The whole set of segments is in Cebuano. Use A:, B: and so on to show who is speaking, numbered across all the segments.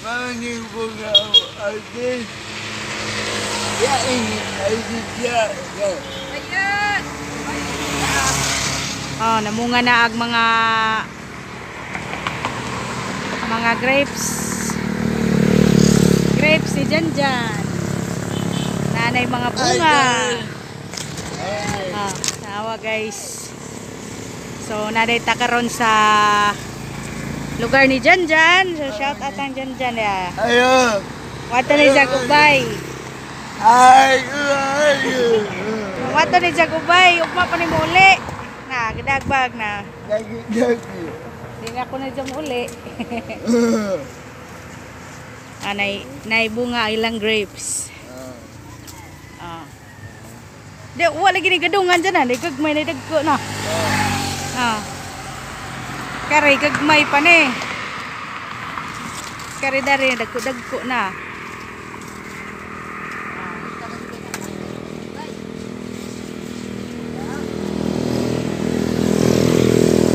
A: Maning bunga atis. Ya ini atis ya.
B: Ayan!
C: Oh, namunga na ang mga grapes. Grapes si Janjan. Nanay mga bunga. Ah, tawa guys. So naday ta karon sa lugar ni Janjan. So shout out ang Janjan ya.
A: Ayo.
C: Wato ni Jagubay.
A: Ay, ay.
C: Wato ni Jagubay, ugma pa ni mo uli. Na, gidagbag na.
A: Lagi lagi.
C: Di na ako na dyan uli. Ah, nay bunga ilang grapes. Ah. Di, wala lagi ni gadungan dyan ah. Di gagmay na dagko na. Ah. Kare, gagmay pa ni. Kare dari, dagko-dagko na.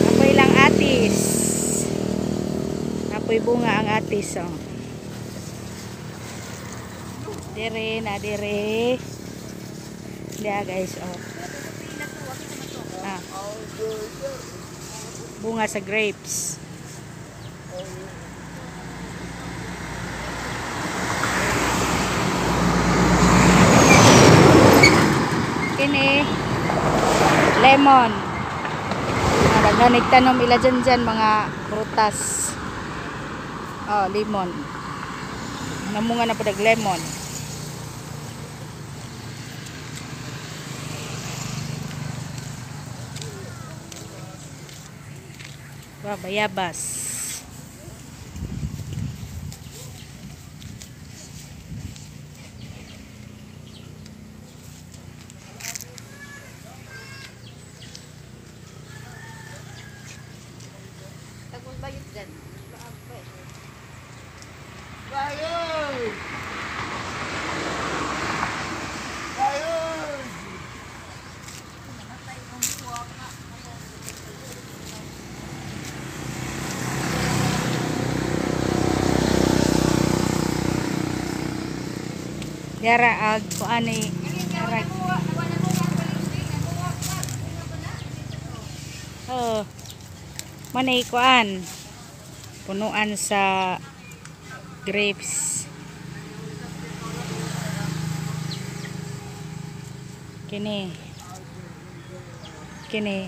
C: Apoy lang atis. Apoy bunga ang atis oh. Dire na dire. Diya guys oh. Ah. Bunga sa grapes. Kini lemon. Daghan tanom ila dyan dyan mga prutas. Oh, lemon. Namunga na po dag lemon. Wow, bayabas.
B: Tagong bayot dyan.
A: Bayot. Bayot.
C: Dara ag kuani arag. Oh. Manay kuan. Punuan sa grapes. Kini. Kini.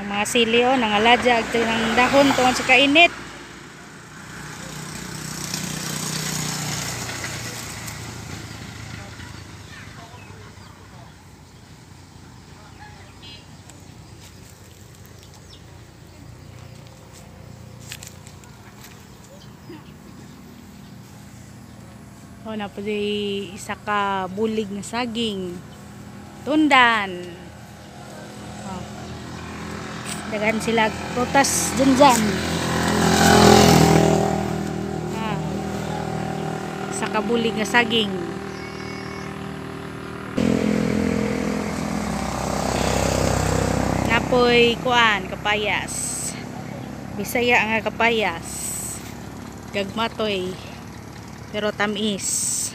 C: Mga sili oh, nangaladya ag ng dahon tungod sa kainit. Oh, na po di isa ka bulig na saging. Tundan. Oh. Daghan sila prutas dyan dyan. Ah. Isa ka bulig na saging. Napoy kuan kapayas. Bisaya nga kapayas. Gagmatoy. Pero tamis.